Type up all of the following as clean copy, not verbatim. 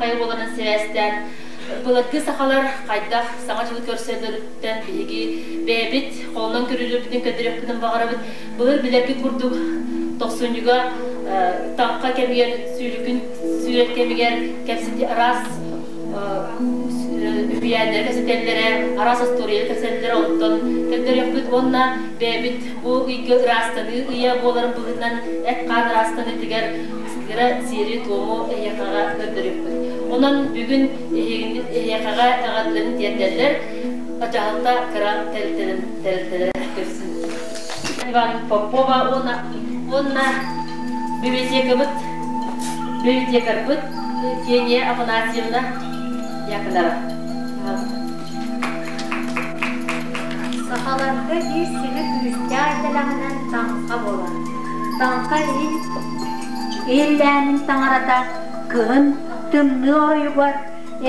таҥхайа буоларын сибээстээн былыргы сахалар хайдах Саҥа дьылы көрсөллөрүттэн биһиги бэйэбит холонон көрүүлэрбитин көрдөрүөхпүтүн баҕарабыт. Былыр билэргит курдук тохсунньуга таҥха кэмигэр сүүрүкүн сүүрэр кэмигэр кэпсэти араас үһүйээннэри кэпсэтэллэрэ, араас остуоруйаны кэпсэтэллэрэ онтон көрдөрүөхпүт уонна бэйэбит бу ыйга ыраастаныы ыйа буоларын быһыытынан эт-хаан ыраастаныытыгар кыра сиэри-туому эһиэхэҕэ көрдөрүөхпүт. Онон бүгүн эһиэхэҕэ эҕэрдэлэрин тиэрдэллэр дьаһалта кыра тэрилтэлэрэ көрсүн. Иван Попова уонна уонна библиотекабыт библиотекарбыт Ксения Афанасьевна Яконова. Сахаларга биир сүдү күүстээх бэлэҕинэн таҥха буолар. Таҥха иһин иһиллээнин таҥарата кыһын тымныы оройугар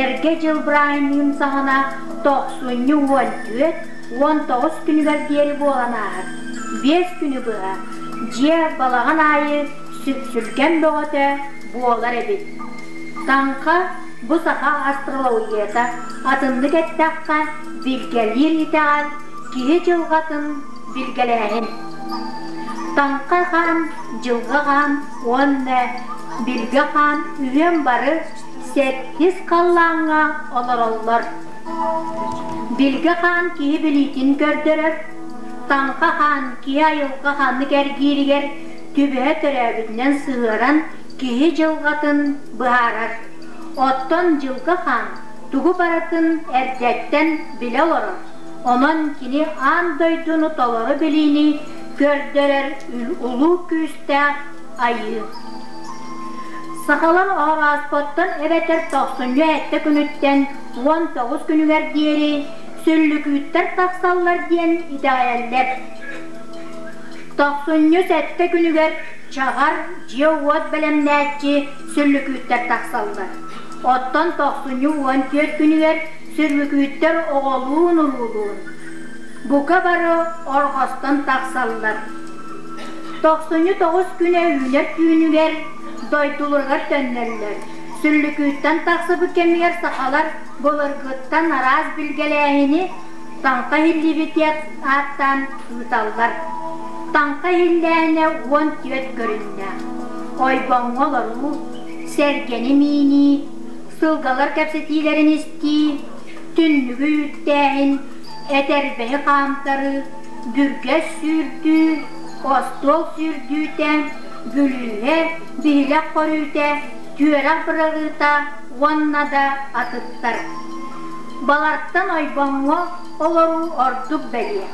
эргэ дьыл бырааһынньыгын саҕана тохсунньу 14 19 күнүгэр диэри буолан ааһар. 5 күнү быһа дьиэ балаҕан аайы сүпсүлгэн бөҕөтө буолар эбит. Таҥха бу саха астрологията, атыннык эттэххэ, билгэлиир итэҕэл, киһи дьылҕатын билгэлээһин. Таҥха хаан, дьылҕа хаан уонна билгэ хаан үһүөн бары сэттис халлааҥҥа олороллор. Билгэ хаан киһи билиитин көрдөрөр, Таҥха хаан киһи айылҕа ханнык эргииригэр түбэһэ төрөөбүтүнэн сыһыаран киһи дьылҕатын быһаарар. Оттон Дьылҕа Хаан тугу барытын эрдэттэн билэ олорор, онон кини аан дойдуну толору билиини көрдөрөр улуу күүстээх айыы. Сахалар Орооспоттон эбэтэр тохсунньу сэттэ күнүттэн 19 күнүгэр диэри сүллүкүүттэр тахсаллар диэн итэҕэйэллэр. Тохсунньу сэттэ күнүгэр чаҕар, дьиэ-уот бэлэмнээччи сүллүкүүттэр тахсаллар. Оттон тохсунньу 14 күнүгэр сүллүкүүттэр оҕолуун-уруулуун бука бары орҕостон тахсаллар. Тохсунньу 9 күнэ үүнэр түүнүгэр дойдуларыгар төннөллөр. Сүллүкүүттэн тахсыбыт кэмигэр сахалар былыргыттан араас билгэлээһини Таҥха иһиллибит ааттаан ыыталлар. Таҥха иһиллээнэ 14 көрүҥнээх. Ойбоҥҥо олоруу, сэргэни миинии, сылгалар кэпсэтиилэрин истии, түннүгү үүттээһин, этэрбэһи хаамтарыы, бүргэс сүүрдүү, остуол сүүрдүүтэ, бүлүүһэ, биһилэх көрүүтэ, түөрэх быраҕыыта уонна да атыттар. Балартан ойбоҥҥо олоруу ордук бэлиэ.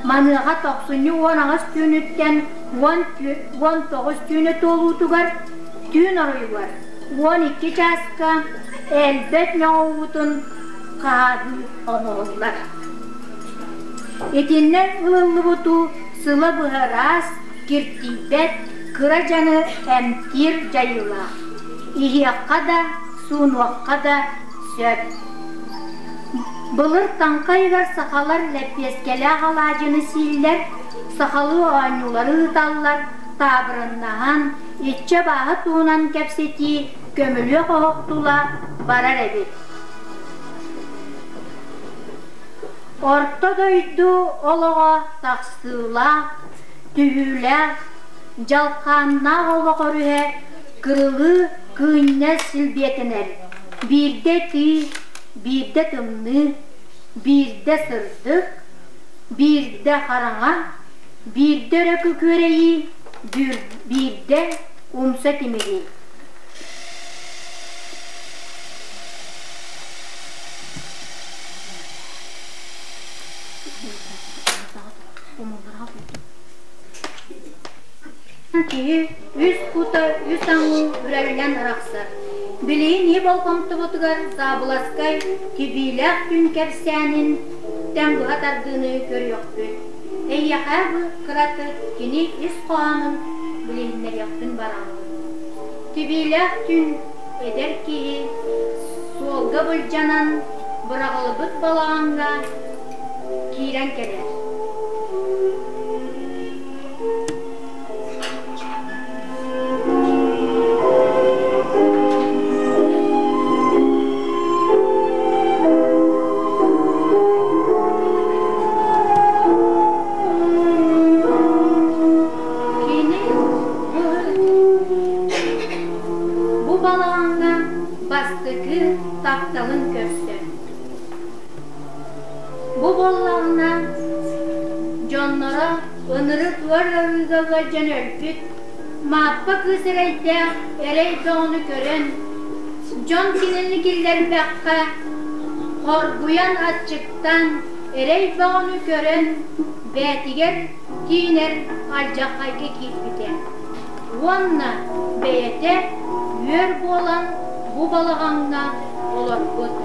Маныаха тохсунньу 18 түүнүттэн 19 түүнэ туолуутугар түүн оройугар 12 чааска элбэт ньоҕоуутун хаһааныы оҥоһуллар. Итиннэ ылыллыбыт уу сыла быһа ыраас, киртийбэт, кыра дьаны эмтиир дьайыылаах. Иһиэххэ да, суунуохха да сөп. Былыр таҥха ыйыгар сахалар лэппиэскэлээх алаадьыны сииллэр, сахалыы оонньуулары ыыталлар, таабырыннаһан, иччэ-абааһы туһунан кэпсэтии көмүлүөк оһох тула барар эбит. Орто дойду олоҕо тахсыылаах, түһүүлээх, дьалхааннаах олох өрүһэ кырылыы кыынньа силбиэтэнэр, биирдэ итии, биирдэ тымныы, биирдэ сырдык, биирдэ хараҥа, биирдэ өрө күрэйии, биирдэ умса тимирии. Киһи үс кута үс аҥыы үрэллэн арахсар. Билигин ии болҕомтобутугар Саабыласкай Кибиилээх күн кэпсээнин тэҥ быһа тардыыны көрүөхпүт. Эйиэхэ бу кыратык кини ис хоһоонун билиһиннэриэхпин бараммын. Кибиилээх күн эдэр киһи суолга былдьанан быраҕыллыбыт балаҕаҥҥа киирэн кэлэр. балаҕаҥҥа бастакы тапталын көрсөр. Бу буоллаҕына дьонноро ынырык ыар ыарыыга ыалдьан өлбүт Мааппа кыыс эрэйдээх эрэй бөҕөнү көрөн, дьон кинини киллэрбэххэ, хоргуйан аччыктаан эрэй бөҕөнү көрөн бэйэтигэр тиинэр алдьархайга киирбитэ уонна бэйэтэ үөр буолан бу балаҕаҥҥа олорбут.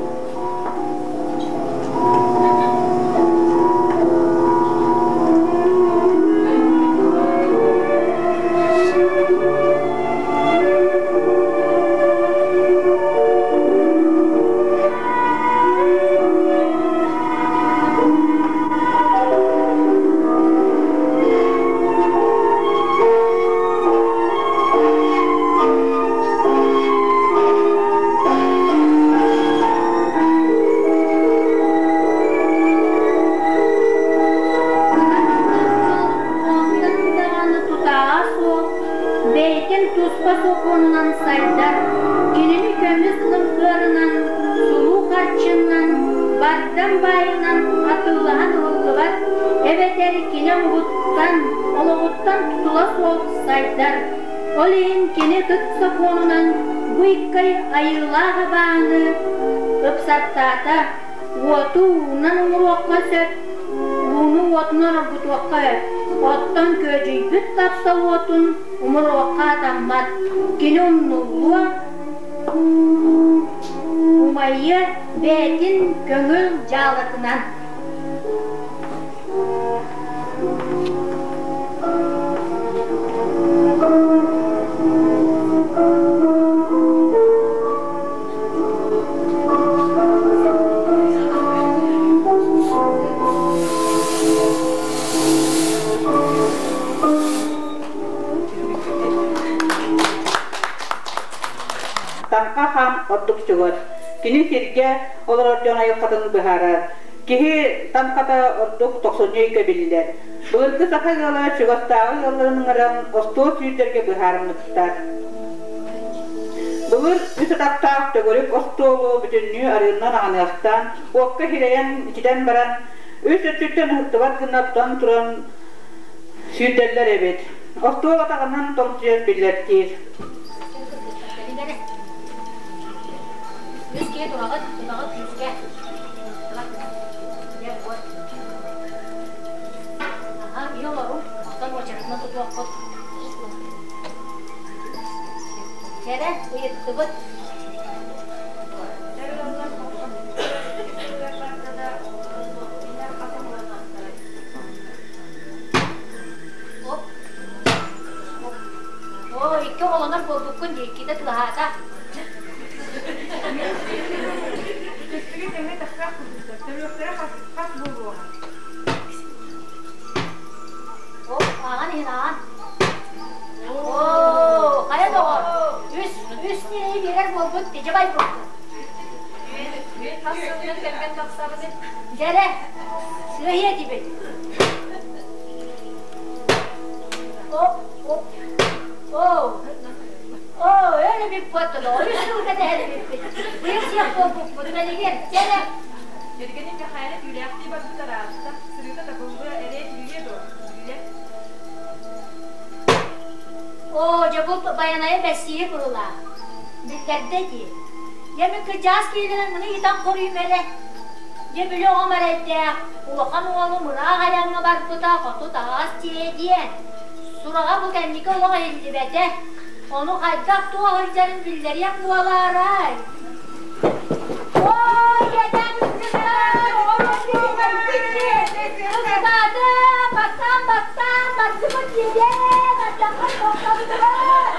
Онтон даҕаны тутааҕа суох, бэйэтин туспа сокуонунан сайдар, кинини көмүс лыҥкыарынан, сулуу харчынан, бардам баайынан атыылаһан ылыллыбат, эбэтэр кини омугуттан, олоҕуттан тутула суох сайдар. Ол иһин кини ытык сокуонунан бу икки айыылаах абааһыны ыпсартаата, уоту уунан умуруохха сөп, ууну уотунан оргутуохха сөп, оттон күөдьүйбүт таптал уотун умуруохха атаммат, кини умнуллуо, умайыа бэйэтин көҥүл дьаалатынан. Таҥха хаан ордук чугас. Кини сиргэ олорор дьон айылҕатын быһаарар. Киһи таҥхата ордук тохсунньу ыйга биллэр. Былыргы саха ыала чугастааҕы ыалларын ыҥыран остуол сүүрдэргэ быһаарыммыттар. Былыр үс атахтаах төгүрүк остуолу бүтүннүү арыыннан аҕыныахтаан, уокка хирэйэн ититэн баран, үс өттүттэн ыһыктыбат гына тутан туран сүүрдэллэр эбит. Остуол атаҕынан тоҥсуйан биллэртиир. Үс киһи тураҕыт, тураҕыт күүскэ. Аха, ийэ олору, оттон уочаратынан тутуохпут. Кэрэ, ыйыттыбыт. Оп. Оо, икки оҕолонор буолбуккун дии, иккитэ тылаһаата. Төттүгэ тэҥҥэ тахсаах курдуктар, төрүөхтэрэ хас буолуоҕа? Оо, ааҕан иһин ааҕан. Оо, хайа доҕор, үс, үс ньирэйи биэрэр буолбут, тидьэ байбыппыт. Хас сылынан кэргэн тахсабыный? Дьэрэ, сыыһыа этибит. Оп, оп, оо, Оо, өр эбиппит, үс сылга тэһэр эбиппит. Быйыл сиэх буолбуппут, мэлигир, чэ Кэргэним Мэхээлэ түүлээхтии барбыт араатта, сырыыта табыллыа, эрэй түһүө дуо, биллэр. Оо, дьэ бу Байанайа бэссииһи быһылаах. Биллэрдэ дии. Дьэ мин кырдьаҕас киһилэрин маны ыйытан хоруйум эрэ. Дьэ били оҕом эрэйдээх, улахан уолум ыраах айаҥҥа барбыта хоту таһаҕас тиэйэ диэн. Сураҕа бу кэнники олох иһиллибэтэ. Ону хайдах туох сылдьарын биллэриэх буолаарай? Ой, эдэр Кытаата, баттаан, баттаан, бардыбыт диэн, ардахха тохтоттулар.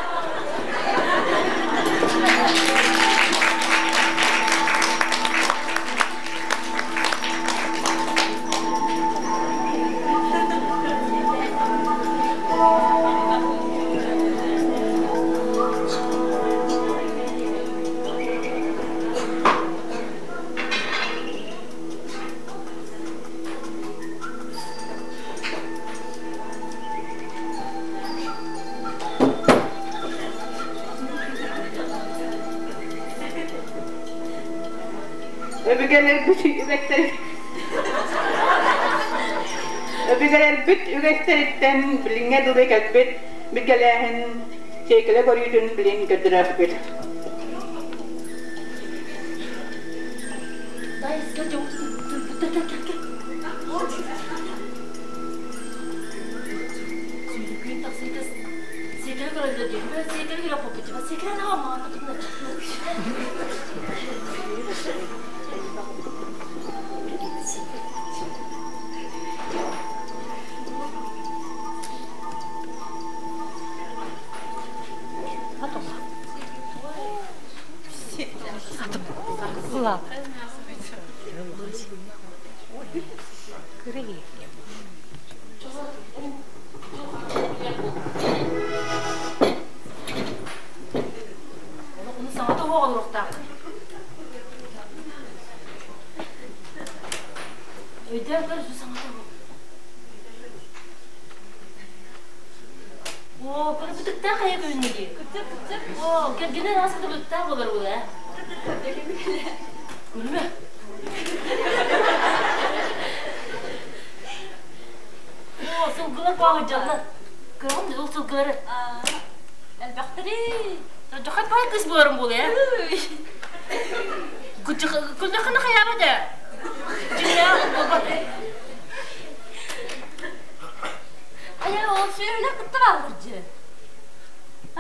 Өбүгэлэрбит үгэстэрин Өбүгэлэрбит үгэстэриттэн билиҥҥэ дылы кэлбит билгэлээһин сиэкилэ көрүүтүн билин көрдөрөөхпүт. Сүүрүкүүн тахсыыта сиэкилэ көрөллөр диэн. Сиэкилэ көрө хоппуччу. Сиэкилэ наҕа мааны Ону саҥата оһох олоруохтааххын. Өйдөөн көр, саҥата оһох. Оо, көр бытыктаах хайа күһүннэ дии. Кырдьык, кырдьык. Оо, кэргэнэ ыраас бытыктаах буолар буолуо ээ. Күлүмэ. Оо, сылгылар бааһырдьаллар. Көрөҕүн ол сылгылары? Элбэхтэрий. Дьахат баай кыыс буоларым буолуо ээ. Күллэххинэ хайаабат ээ. Дьиҥнээх буолбат. Айа, ол сүөһүлэр кытта бааллар дьэ. А?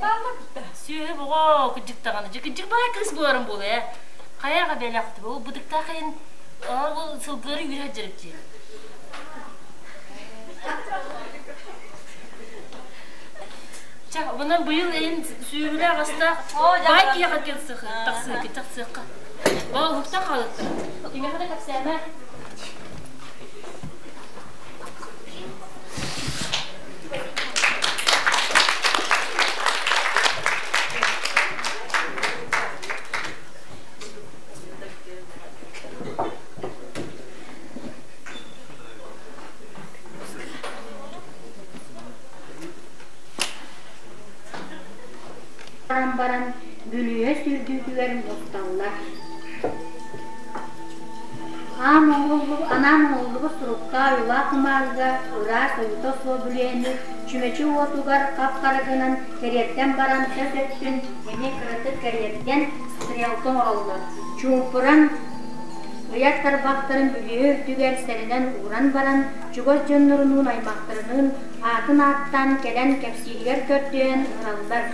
Бааллар кытта. Сүөһү боҕо кырдьык даҕаны. Дьэ кырдьык баай кыыс буоларым буолуо ээ. Хайаҕа бэлэхтэ ол бытыктаах айан ол сылгылары үүрэ сылдьар дии. Чэ, онон быйыл эйин сүүһүлээх астаах баай киһиэхэ тахсыахха, тахсыахха. Ол уһуктан хаалыттар. Кимиэхэ да кэпсээмэ. Баран баран бүлүүһэ сүүрдүүтүгэр мусталлар. Аан анаан оҥоһуллубут суруктаах уйулаах кумаарга ыраас ойуута суох бүлүүһэни чүмэчи уотугар хап-хара гынан кэриэрдэн баран тас өттүн эмиэ кыратык кэриэрдэн стрелка оҥороллор. Чуумпуран ыйар тарбахтарын бүлүүһэ үрдүгэр сэрэнэн ууран баран чугас дьоннорунуун аймахтарыныын аатын ааттаан кэлэн кэпсииригэр көрдөөн ыҥыраллар.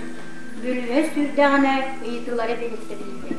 Бүлүүһэ сүүрдэҕинэ ыйытыылары билиттэриллэр.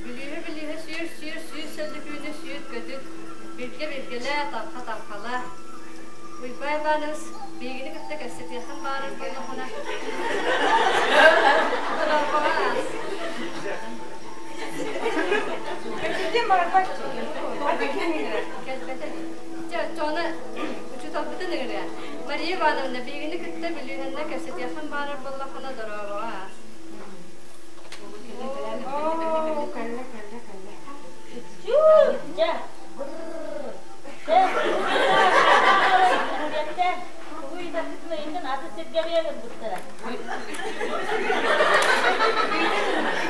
Бүлүүһэ бүлүүһэ сүүр сүүр сүүс сөллөкүүнү сүүр көтүт, билгэ билгэлээ, таҥха таҥхалаа. Уйбай Иванович биһигини кытта кэпсэтиэххин баарар буоллаххына, дорообоҕо аас. Кэлбэтэ. Чэ, оччоҕуна учууталбытын ыҥырыа. Мария Ивановна, биһигини кытта бүлүүһэннэ кэпсэтиэххин баарар буоллаххына, дорообоҕо аас. Дьэ,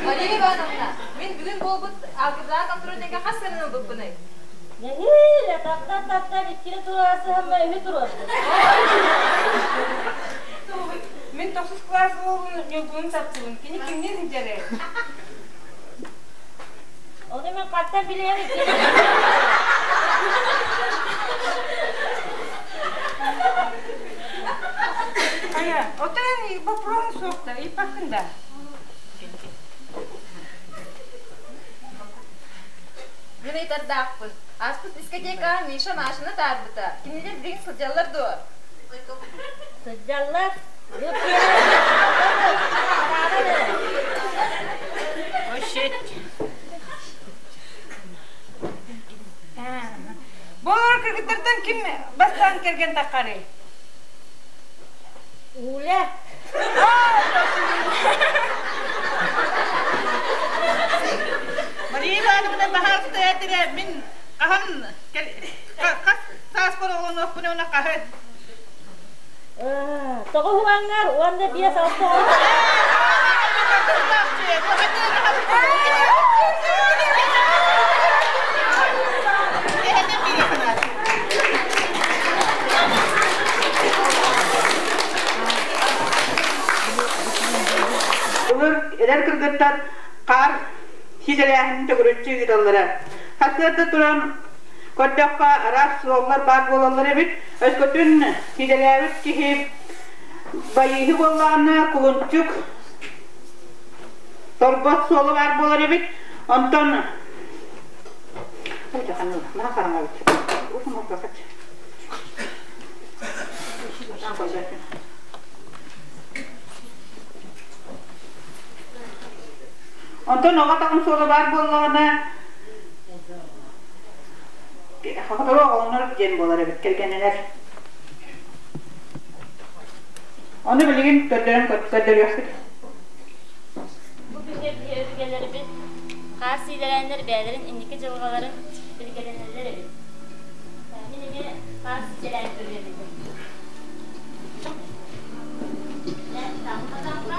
Мария Ивановна, мин бүгүн буолбут алгебра контрольнайга хас сырын ылбыппыный? Нэһиилэ таптан-таптан иккини туруорасыһамма үһү туруордум. Мин тохсус класс уолун Ньургунун таптыыбын. Кини кимниин сылдьарый? Ону мин хантан билиэм. Ыйыппаккын да? Мин ыйытардаахпын. Ааспыт дискотекаҕа Миша Машаны таарбыта. Кинилэр билигин сылдьаллар дуо? Сылдьаллар. Oh shit. Бу олорор кыргыттартан ким бастаан кэргэн таххарый? Уля. Мария Ивановна баһаалыста этэрэ мин хаһан хас сааспар оҕолонуохпун уонна хаһы Тоҕо уһуҥаҥҥар уонна биэс алта оҕо Былыр эдэр кыргыттар хаар сиидэлээһинин төгүрүччү ыыталлара. Сарсыарда туран көрдөххө, араас суоллар баар буолаллар эбит. Өскөтүн сиидэлээбит киһи байыыһы буоллаҕына, кулунчук торбос суола баар буолар эбит. Онтон Онтон оҕо таҕым суола баар буоллаҕына, сотору оҕолонор диэн буолар эбит кэргэннэнэр. Ону билигин көрдөрөн көрдөрүөхпүт. Бу күҥҥэ биһи өбүгэлэрбит хаар сиилэрээннэр бэйэлэрин инники дьылҕаларын билгэлэнэллэр эбит. Мин эмиэ хаар сиилэрээн көрүөм этэ. Таҥха-таҥха,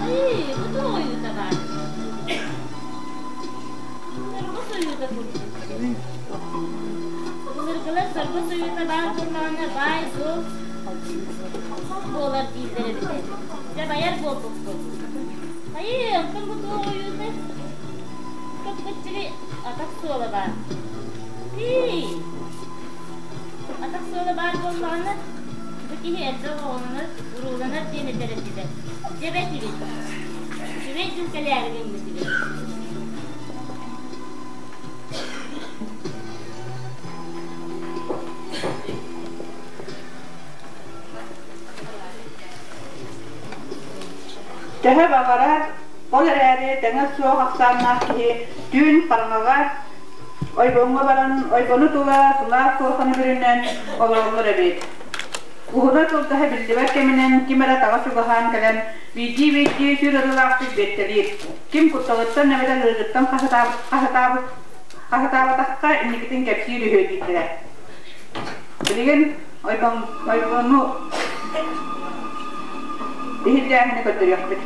Ай, бу тоҕо ойуута баар? Сорго сойуута курдук. Былыргылар сорго сойуута баар буоллаҕына баай-дуол буолар дииллэр эбитэ. Дьэ байар буолбуппут. Хайыы, онтон бу туох ойуута? Кып-кыччыгый атах суола баар. Ии! Атах суола баар буоллаҕына, бу киһи элбэх оҕолонор, урууланар диэн этэр этилэр. Дьэ бэт эбит. Үчүгэй дьыл кэлээри гыммыт эбит. Төһө баҕарар, ол эрээри тэҥэ суох ахсааннаах киһи түүн хараҥаҕа ойбоҥҥо баран ойбону тула сылаас куорҕаны бүрүнэн олороллор эбит. Уһуна кылгаһа биллибэт кэминэн ким эрэ таҕа чугаһаан кэлэн биирдии-биирдии сүр ырылаахтык биэртэлиир. Ким кутталыттан эбэтэр ыарыыттан хаһытаабыт хаһытаабатахха инникитин кэпсиир үһү дииллэрэ. Билигин ойбону иһиллээһини көрдөрүөхпүт.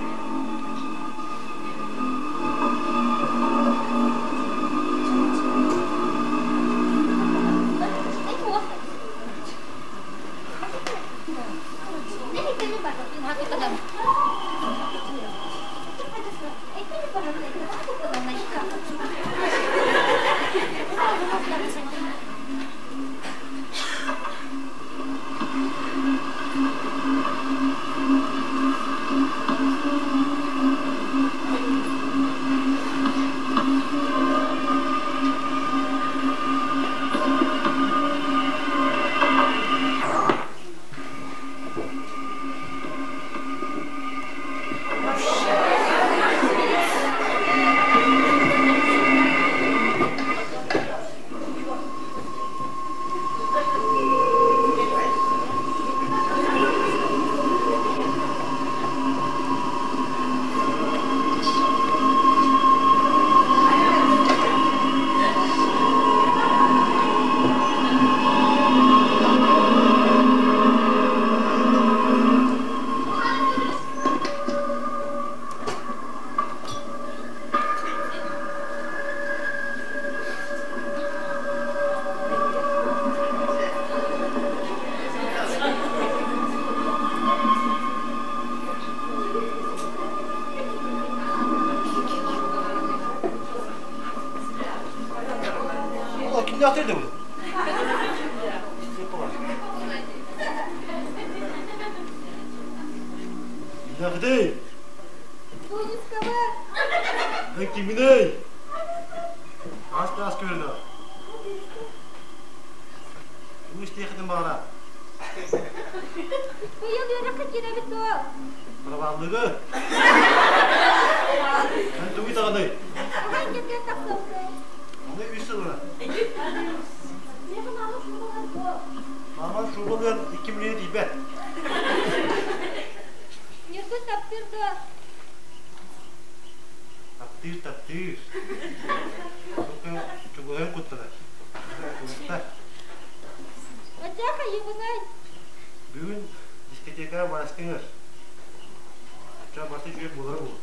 Кимнээхтэр да бу? Кимнээхтэй? Тунискабар. Эн киминэй? Аас таас көрүнэ. Тугу истиэххитин баҕара? Быйыл үөрэххэ киирэбит дуо? Бырабааллыгы. Эн тугуй даҕаный? Ахан кэргэн тахсабытай. Аны үс сылына. Миэхэ маама шубалар дуо? Мааман шубалыан 2 миллион тиийбэт. Ньургун таптыыр дуо? Таптыыр, таптыыр. Чугуһун куттанар. Куттар. Оччоох хайыбынай? Бүгүн дискотекаҕа барастыҥыр. Оччоох барыта үчүгэй буолара буолуо.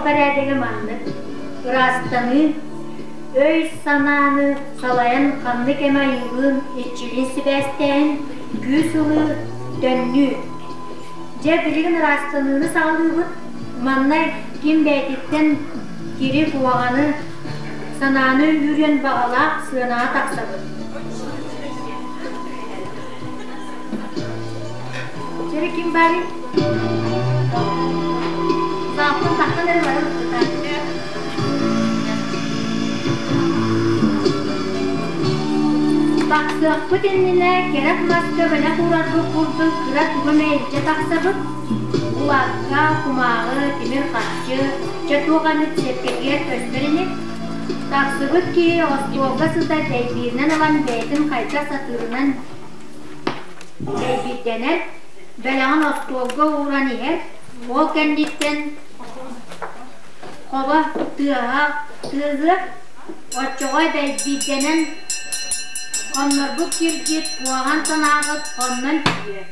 Бэрээдэгэ маннык ыраастаныы, өй-санааны салайан ханнык эмэ айыылыын иччилиин сибээстээн күүс ылыы, төннүү. Дьэ, билигин ыраастаныыны саҕалыыбыт. Манна ким бэйэтиттэн кири куһаҕаны, санааны үүрүөн баҕалаах сыанаҕа тахсабыт. Чэрэ ким баарый? Сааппын таххан эрэ баран Тахсыахпыт иннинэ кэрэх маска бэлэх уурарбыт курдук кыра тугу эмэ илдьэ тахсабыт. Улаакка, кумааҕы, тимир харчы, чэ туох эмит сиэпкэтигэр көстөр ини. Тахсыбыт киһи остуолга сытар дэйбииринэн ылан бэйэтин хайдах сатыырынан дэйбиирдэнэр, бэлэҕин остуолга ууран иһэр, ол кэнниттэн хобо тыаһа тыаһыа, оччоҕо дэйбиирдэнэн хоннорбут киргит куһаҕан санааҕыт хоннон түһүө,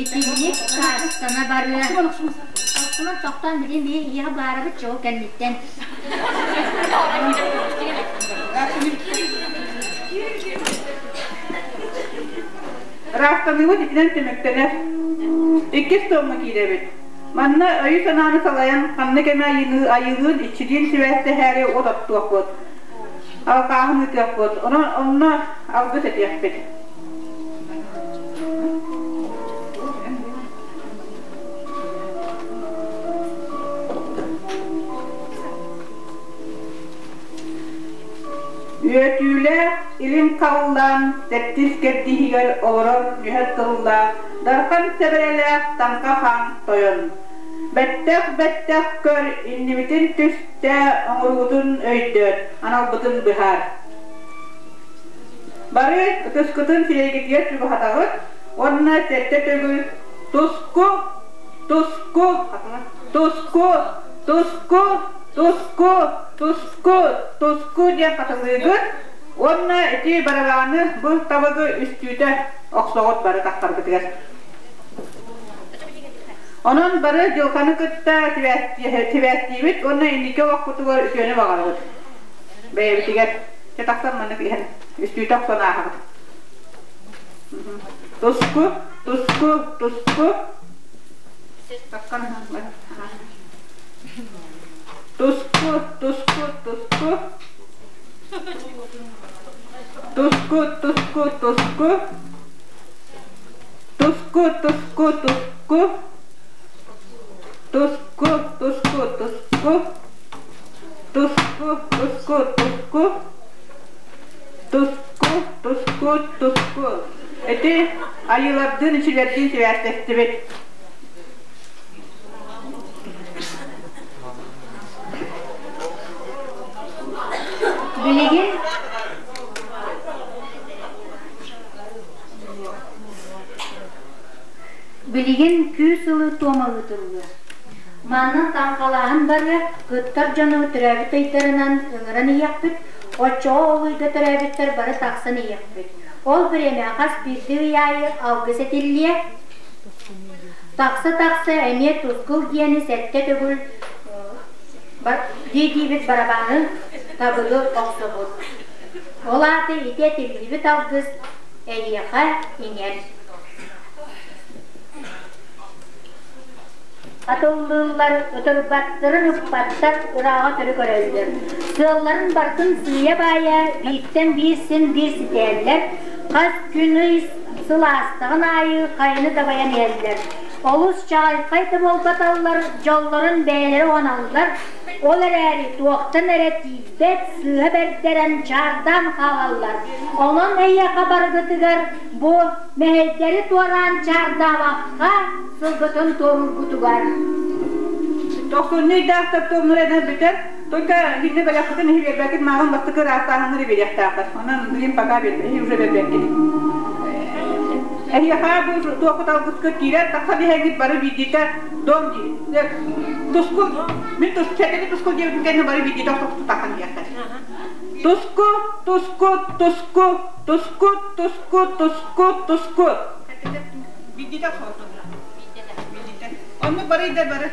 итинник саастана барыа. Охсуман тохтоон билин биһи иһиэхэ баарабыт чоҕу кэнниттэн. Ыраастаныыбыт итинэн түмүктэнэр. Иккис туомҥа киирэбит. Манна өйү-санааны салайан ханнык эмэ айыылыын иччилиин сибээстэһээри уот оттуохпут, алҕааһын ыытыахпыт, онон онно алгыс этиэхпит. Үөтүүлээх илин халлаан сэттис кэрдииһигэр олорор нүһэр тыллаах Дархан сэбэрэлээх Таҥха хаан тойон. Бэттэх-бэттэх көр, иннибитин түстэ, оҥоруутун өйдөт, аналбытын быһаар. Бары ытыскытын сирэйгитигэр чугаһатаҕыт уонна сэттэ төгүл туску, туску, туску, туску, туску, туску, туску диэн хатылыыгыт уонна ити барабааны бу табыгы үстүүтэ охсоҕут бары тахсаргытыгар. Онон бары дьылҕаны кытта сибээстиибит уонна инники олохпутугар үтүөнү баҕарабыт. Бэйэбитигэр чэ тахсан маннык иһэн үстүүтэ охсон ааһабыт. Туску, туску, туску. Туску, туску, туску. Туску, туску, туску. Туску, туску, туску. Туску, туску, туску. Туску, туску, туску. Туску, туску, туску. Ити айыылардыын үчүлэрдиин сибээстэстибит. Билигин Билигин күүс ылыы туома ыытыллыа. Манна таҥхалааһын барыа, кыттар дьону төрөөбүт ыйдарынан ыҥыран иһиэхпит, оччоҕо ол ыйга төрөөбүттэр бары тахсан иһиэхпит. Ол бириэмэ хас биирдии ый аайы алгыс этиллиэ, Тахса-тахса эмиэ тускул диэни сэттэ төгүл Дии-диибит барабааны табыгы охсобут. Ол аата ити этиллибит алгыс эйиэхэ иҥэр. Атыллыыллар, ытырбаттарын ыппаттар, ырааҕа төрү көрөллөр. Сыалларын барытын сыыйа-баайа бииртэн биир син биир ситиһэллэр, хас күн ый сыл аастаҕын аайы хайаны дабайан иһэллэр. Олус чаҕылхай да буолбаталлар, дьоллорун бэйэлэрэ уһаналлар, ол эрээри туохтан эрэ тиийбэт, сыыһа бэрдэрэн чаардаан хаалаллар. Онон эйиэхэ барыгытыгар бу мэһэйдэри туораан чаардаабакка сылгытын туоруургутугар. Тохсунньу ыйдаах таптыамнар бүтэр, только кинини бэлэххитин иһи биэрбэккит, мааҕын бастакы ыраастааһыннары биэриэхтээххит. Онон билим пока биэрбэт, уже биэрбэккит. Эһиэхэ бу туоххут алгыскыт киирэр, тахсан иһэҥҥит бары биирдиитэ дом диир. Туску, мин тус, сэтини туску диэбитин кэннэ бары биирдиитэ охсохту тахсан иһиэхтэр. Туску, туску, туску, туску, туску, туску, туску. Биирдиитэ охсохту. Оннук бары ыйдар бары.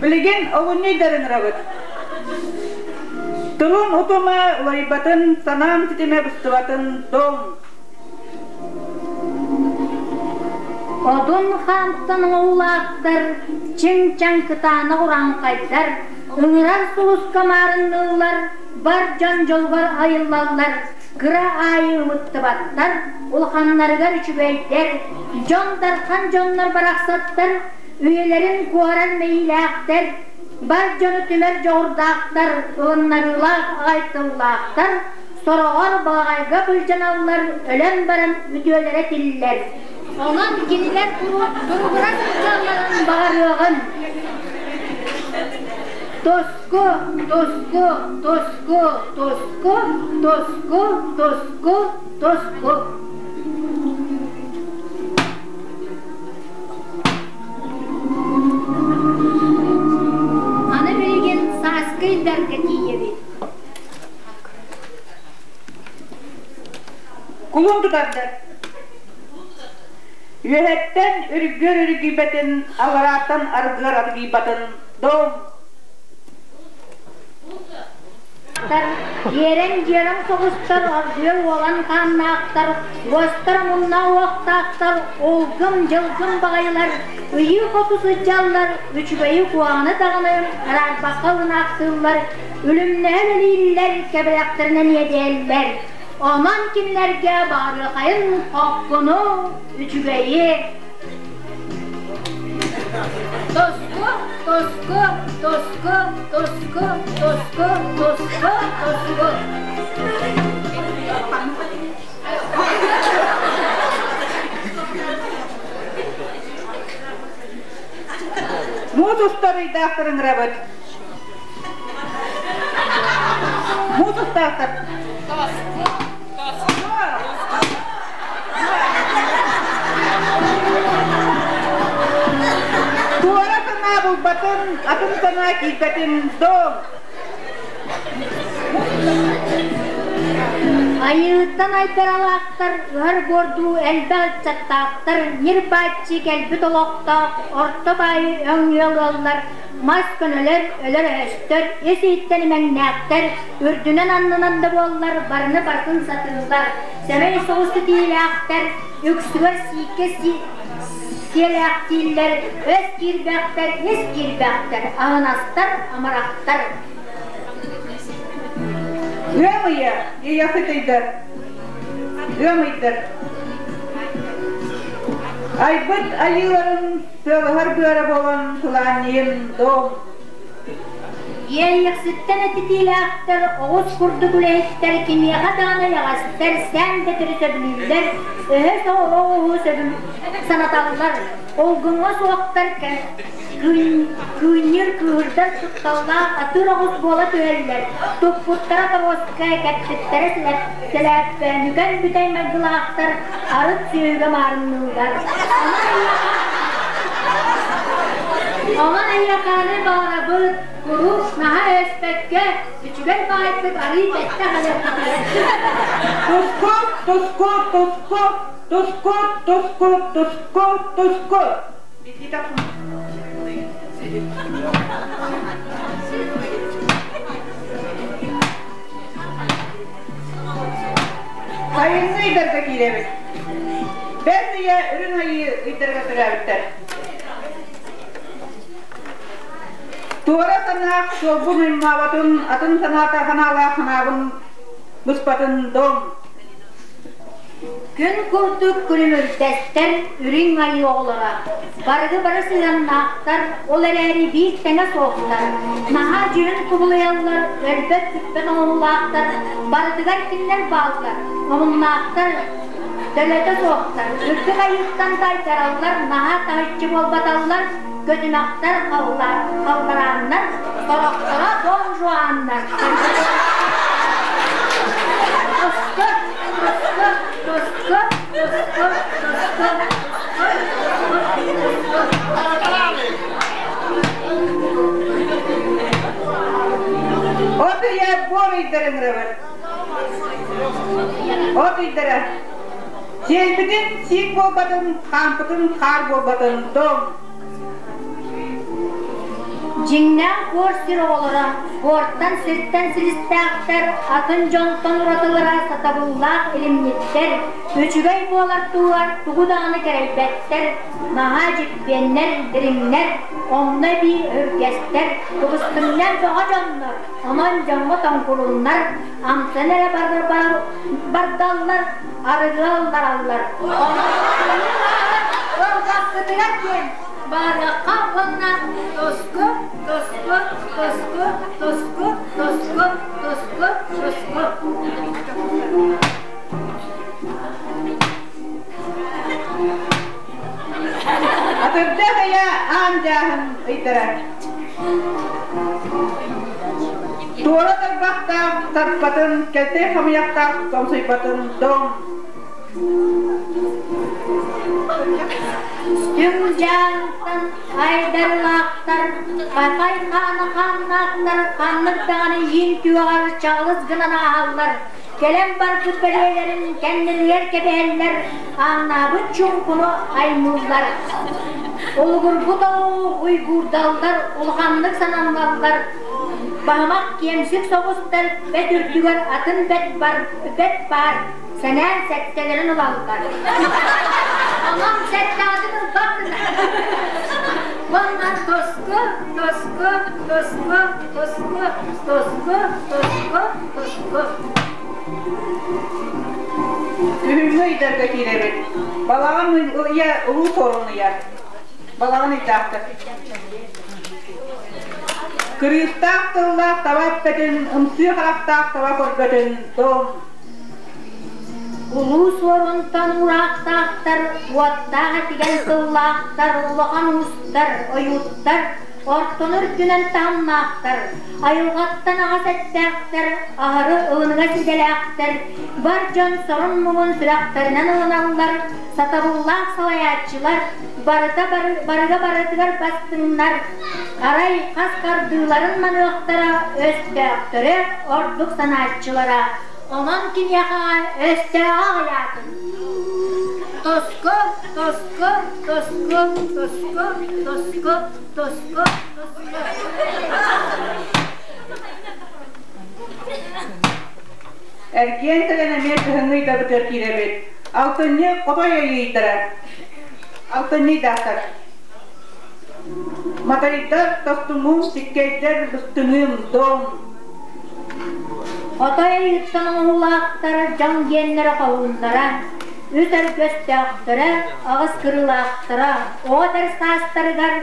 Билигин олунньу ыйдарын ырабыт. Тылым утума уларыйбатын, санаам ситимэ быстыбатын, дом. Одун хаантан оҥоһуулаахтар, чиҥ-чаҥ кытаанах урааҥхайдар, ыҥырар сулуска маарынныыллар, бар дьон дьолугар айыллаллар, кыра аайы ымыттыбаттар, улаханнарыгар үчүгэйдэр, дьон дархан дьоннор барахсаттар, үйэлэрин куорар мэйиилээхтэр, бар дьону түмэр дьоҕурдаахтар, ылыннарыылаах аҕай тыллаахтар, сороҕор балаҕайга былдьаналлар, өлөн баран үтүөлэрэ тиллэр. Онон кинилэр туругура сылдьалларын баҕарыаҕын. Туску, туску, туску, туску, туску, туску, туску. Аны билигин сааскы ыйдарга тиийэбит. Кулун тутардар. Үөһэттэн үргүөр үргүйбэтин, алларааттан аргыар аргыйбатын, дом! Иэрэн-дьиэрэҥ соҕустар, оргуйа уолан хааннаахтар, уостар омунна уохтаахтар, улгум-дьылгым баҕайылар, ыйыы хоту сылдьаллар, үчүгэйи куһаҕаны даҕаны араарбакка ылынаахтыыллар, үлүмнэһэн өлүүллэр, кэбирэхтэринэн иэдэйэллэр. Онон кинилэргэ баарыахайын хоккуну, үчүгэйи Тоску, тоску, тоску, тоску, тоску, тоску, тоску. Муус устар ыйдаахтар ыҥырабыт. Муус устаахтар. Туора санаа булбатын, атын санаа киирбэтин, дом! Айыыттан айдаралаахтар, ыһар буордуу элбэх ыччаттаахтар, ньир-бааччы кэлбит олохтоох, орто баайы өҥ ыал ыаллар, мас көнөлөр, өлөр өһөстөр, ис-иһиттэн имэҥнээхтэр, үрдүнэн-аннынан да буоллар барыны барытын сатыыллар, сэмэй соҕус титиилээхтэр, үксүгэр сииккэ сиэлээхтииллэр, өс киирбэхтэр, ис киирбэхтэр, аһынастар, амарахтар. Ыам ыйа, Иэйэхсит ыйдар, ыам ыйдар. Айбыт айыыларын сыалыһар быара буолан сылаанньыйын дом. Иэйиэхситтэн этитиилээхтэр, оҕус курдук үлэһиттэр кимиэхэ даҕаны эйэҕэстэр, сээн дэтири сөбүлүүллэр, өһөс оҕуһу санаталлар, Олгуҥҥа суохтар кыынньыр кыыһырдар тутталлаах атыыр оҕус буола түһэллэр, туппуттара торуоска, кэппиттэрэ сэлээппэ, нүкэн бүтэй майгылаахтар арыт сүөһүгэ маарынныыллар. Онон эйиэхэни баҕарабыт, куруук наһаа өспөккө, үчүгэй баайдык арыый бэттэх өлөрбүтүгэр. Туску, туску, туску, туску, туску, туску, туску. Сайыҥҥы ыйдарга киирэбит. Бэс ыйа үрүҥ айыы ыйдарга төрөөбүттэр. Туора санаах суолбун уймаабатын, атын санаата санаалаах санаабын быспатын дом. Күн курдук күлүмүрдэстэр үрүҥ айыы оҕолоро. Барыгы бары сыһыаннаахтар, ол эрээри биир тэҥэ суохтар. Наһаа дьүһүн кубулуйаллар, өлбөт-сүппэт оҥоһуулаахтар, барытыгар кинилэр бааллар, омуннаахтар, төлөтө суохтар, үрдүк айыыттан тайдараллар, наһаа таһыччы буолбаталлар, көтүмэхтэр, халларааннар, сорохторо Дон Жуаннар. Тоско, тоско, тоско, тоско, тоско, От ыйа буор ыйдарын ыҥырабыт. От ыйдара. Сиэлбитин сиик буолбатын, хаампытын хаар буолбатын, дом. Дьиҥнээх буор сир оҕолоро, буортан сиртэн силистээхтэр, атын дьонтон уратылара сатабыллаах илимниттэр, үчүгэй буолар туһугар тугу даҕаны кэрэйбэттэр, наһаа дьиппиэннэр, дириҥнэр, онно эбии өһүргэстэр, кыбыстымньан бөҕө дьоннор, онон дьоҥҥо тоҥкурууннар, амсан эрэ бардаллар, арыгы ыллараллар. Ылҕаппытыгар диэн баарыахха уонна тоску, тоску, тоску, тоску, тоску, тоску, тоску. Атырдьах ыйа аан дьааһын ыйдара. Туора тарбахтаах тарпатын, кэлтэй хамыйахтаах тоҥсуйбатын дом. Түҥ дьааҥтан айдарлаахтар, хахай хаана хааннаахтар ханнык даҕаны иин түгэҕэр чаҕылыс гынан ааһаллар. Кэлэн барбыт бэлиэлэрин кэннилэригэр кэбиһэллэр, ааҥнаабыт чуҥкуну аймыыллар. Улугурбут оҕу уйгуурдаллар, улаханнык сананаллар. Баһымах киэмсик соҕустар бэт үрдүгэр атын бэт, бар, бэт баар, сэнээн сэттэлэрин ылаллар. Онон сэттэҕитин ылбат гына. Уонна тоску, тоску, тоску, тоску, тоску, тоску, тоску. Күһүҥҥү ыйдарга киирэбит. Балаҕан ыйа улуу суорун ыйа. Балаҕан ыйдаахтар. Кырыыстаах тыллаах таба эппэтин, ымсыы харахтаах таба көрбөтүн, дом. Улуу суорунтан ураахтаахтар, уоттаах этигэн тыллаахтар, улахан уустар, ойууттар, ортону үрдүнэн таһымнаахтар, айылҕаттан аҕас эттээхтэр, аһары ылыныгас идэлээхтэр, бар дьон сорун-муҥун сүрэхтэринэн ылыналлар, сатабыллаах салайааччылар, барыта барыга барытыгар бастыҥнар, арай хас хардыыларын маныахтара өстөөхтөрө ордук санааччылара. Онон киниэхэ өстөөҕө аҕыйаатын. Тоску, тоску, тоску, тоску, тоску, тоску, тоску. Эргиэн кэлэн эмиэ кыһыҥҥы ыйдарбытыгар киирэбит. Алтынньы хотой ыйдара. Алтынньы ыйдаахтар. Матайдар, тостуҥуум, сиккэйдэр, быстыҥыым, дом. Хотой ыйыттан оҥоһуулаахтар дьон диэннэрэ хоһууннара, үс өргөстөөхтөрө, аҕыс кырыылаахтара, оҕо эдэр саастарыгар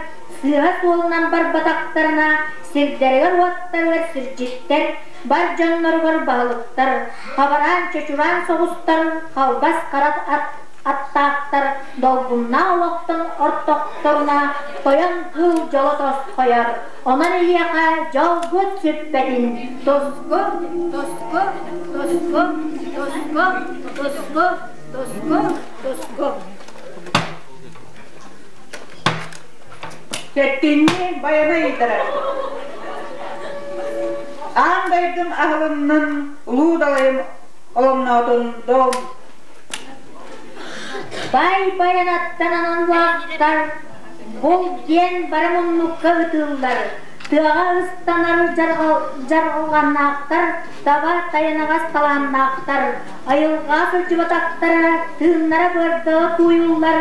сыыһа суолунан барбатахтарына сирдэригэр-уоттарыгар сирдьиттэр, бар дьонноругар баһылыктар, хабараан чочураан соҕустар, халбас хара аттаахтар долгуннаах олохтон ортохторуна тойон кыыл дьоло тосхойор. Онон эйиэхэ дьолгут сүппэтин. Тоску, тоску, тоску, тоску, тоску, тоску, тоску. Сэттинньи байана ыйдара. Аан дойдум аһылыннын, улуу далайым оломноотун дом. Бай байанаттан аналлаахтар, Булт диэн бары муннукка ытыыллар, тыаҕа ыстанар дьарҕалҕаннаахтар, таба тайанаҕас талааннаахтар, айылҕа сылдьыбатахтара, тыыннара быардаҕа тууйуллар,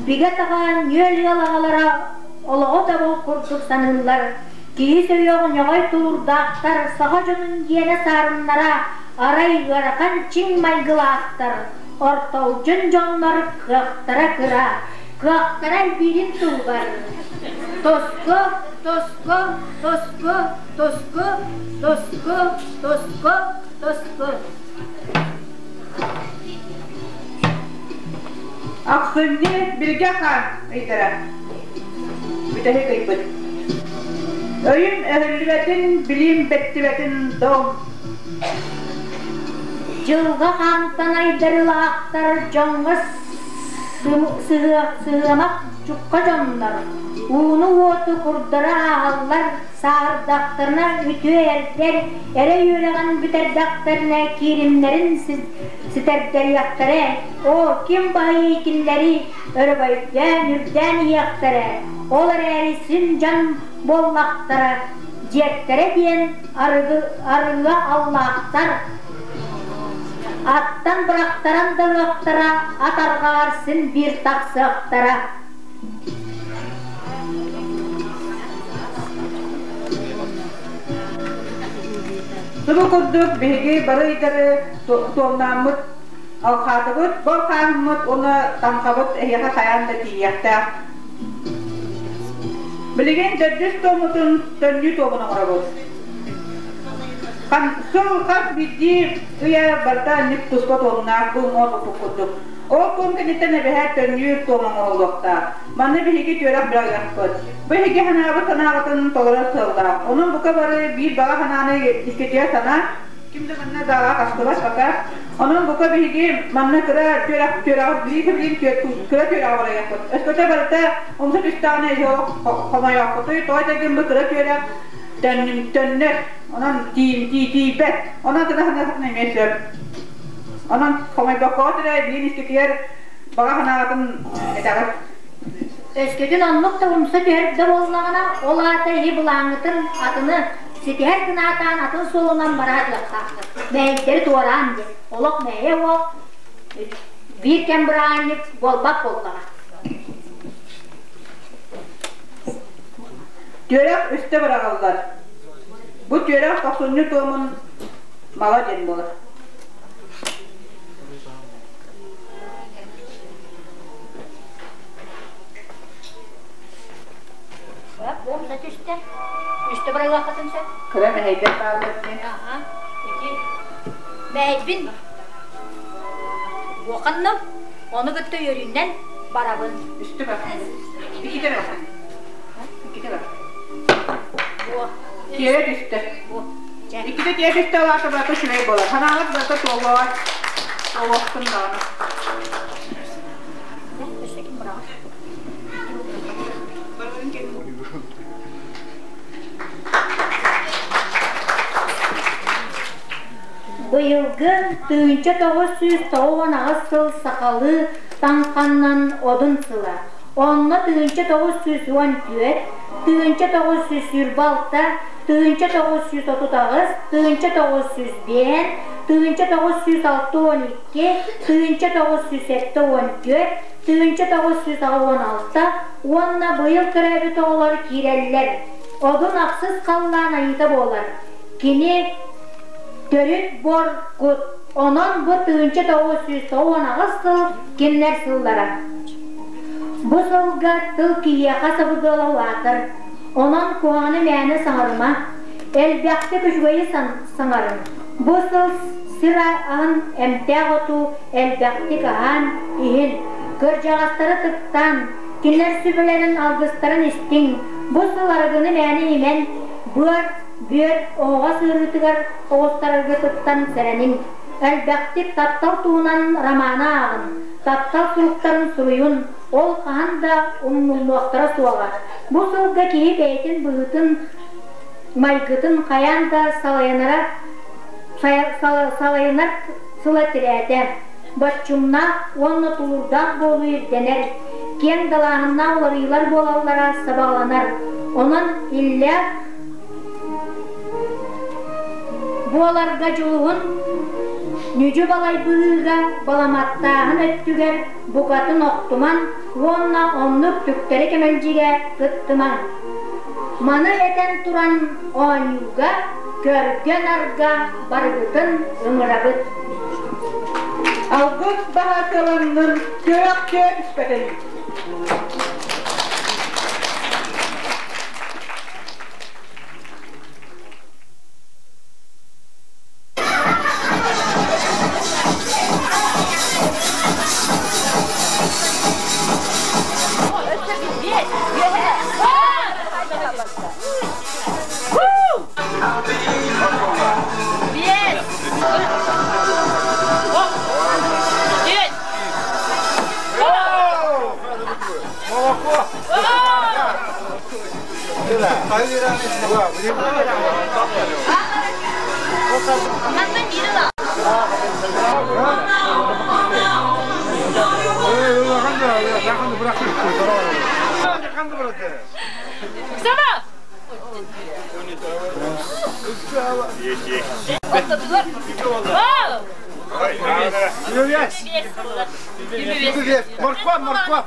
бигэ-таҕа нүөл ыал аҕалара олоҕу да курдук саныыллар. Киһи сөйөҕ ньоҕой тулуурдаахтар, саха дьонун диэнэ саарыннара, арай ыарахан чиҥ майгылаахтар, ортолдьун дьоннор кыахтара кыра, кыахтара элбиирин туһугар тоско, тоско, тоско, тоско, тоско, тоско, тоско. Ахсынньы билгэ хаан ыйдара. Бүтэһик ыйбыт. Өйүм өһүллүбэтин, билиим бэттибэтин дом. Дьылҕа хаантан айдарыылаахтар дьоҥҥо сыһыамах чукка дьоннор ууну-уоту курдары ааһаллар, сааһырдахтарына үтүө эрдэр, эрэ үөрэҕин бүтэрдэхтэринэ кииримнэрин ситэрдэриэхтэрэ, оо, ким баһыйыы кинилэри өрөгөйдөөн, үрдээн иһиэхтэрэ, ол эрээри син дьон буоллахтара, дьиэктэрэ диэн арыгы аллаахтар, аттан бырахтаран да ылыахтара, ат арҕаҕар син биир тахсыахтара. Субу курдук биһиги бары ыйдары туомнааммыт алхаатыбыт, бор хааһыммыт уонна таҥхабыт эһиэхэ хайаан да тиийиэхтээх. Билигин төрдүс туоммутун төннүү туомун оҥоробут. Сыл хас биирдии ыйа барыта анньык туспа туомнаах бу оҥорбуппут курдук. Ол туом кэнниттэн эбэһээт төннүүр туом оҥоһуллуохтаах. Манна биһиги түөрэх бырайыакпыт. Бу эһиги санаабыт санааҕытын толорор сыаллаах. Онон бука бары биир баҕа санааны искитигэр санаа, ким да манна даҕа хастыбат пока. Онон бука биһиги манна кыра түөрэх түөрэҕи билии кыра түөрэҕи барайыахпыт. Өскөтө барыта умса түстэҕинэ хомойоохпутуй, тоҕо этэргин бу кыра түөрэх төннөр, онон тиийбэт. Онон кына санаатахпына эмиэ сөп. Онон хомойбоккоҕут эрэ билин искитигэр баҕа санааҕытын этэҕит. Өскөтүн оннук да умса түһэр да буоллаҕына, ол аата иһи былааҥҥытын атыны ситиһэр гынаатаан атын суолунан бараатыахтааххыт. Мэһэйдэри туораан диэн. Олох мэһэйэ уох биир кэм бырааһынньык буолбат буоллаҕа. Түөрэх үстэ быраҕыллар. Бу түөрэх тохсунньу туомун мала диэн буолар. Уомса түстэ. Үстэ быралааххытын сөп. Кыра мэһэйдэр бааллар диэн. Аха. Ити мэһэйбин буоханным, ону кытта үөрүүнэн барабын. Үстэ бар. Иккитэ бар. Иккитэ бар. Буо. Тиэрэ түстэ. Буо. Иккитэ тиэрэ түстэ алаата барыта үчүгэй буолар. Санааҕыт барыта туолуоҕа. Туолуохтун даҕаны. Өссө ким быраҕар? Быйылгы 1998 сыл сахалыы таҥханнан Одун сыла. Онно 1914, 1926, 1938, 1905, 1962, 1974, 1986 уонна быйыл төрөөбүт оҕолор киирэллэр. Одун ахсыс халлаан айыыта буолар. Кини төрүт бор кут. Онон бу 1998 сыл кинилэр сыллара. Бу сылга тыл киһиэхэ сабыдыала улаатар. Онон куһаҕаны мээнэ саҥарыма, элбэхтик үчүгэйи саҥарыҥ. Бу сыл сир аһын эмтээх оту элбэхтик аһаан иһин, кырдьаҕастары тыктаан, кинилэр сүбэлэрин алгыстарын истиҥ. Бу сыл арыгыны мээнэ имэн, быар, бүөр, оһоҕос ыарыытыгар оҕустараргытыттан сэрэниҥ. Элбэхтик таптал туһунан романы ааҕын, таптал суруктарын суруйун, ол хаһан да умнуллуохтара суоҕа. Бу сылга киһи бэйэтин быһыытын, майгытын хайаан да салайынара салайынар сыла тирээтэ. Боччумнаах уонна тулуурдаах буолуу ирдэнэр. Киэҥ далааһыннаах уларыйыылар буолаллара сабаҕаланар. Онон иллээх буоларга дьулуһун, ньүдьү-балай быһыыга баламаттааһын өттүгэр букатын охтуман уонна оннук түктэри кэмэлдьигэ кыттымаҥ. Маны этэн туран оонньууга, көргө-нарга барыгытын ыҥырабыт. Алгыс баһа кыланнын, күөх күө түспэтин. Морква, морква.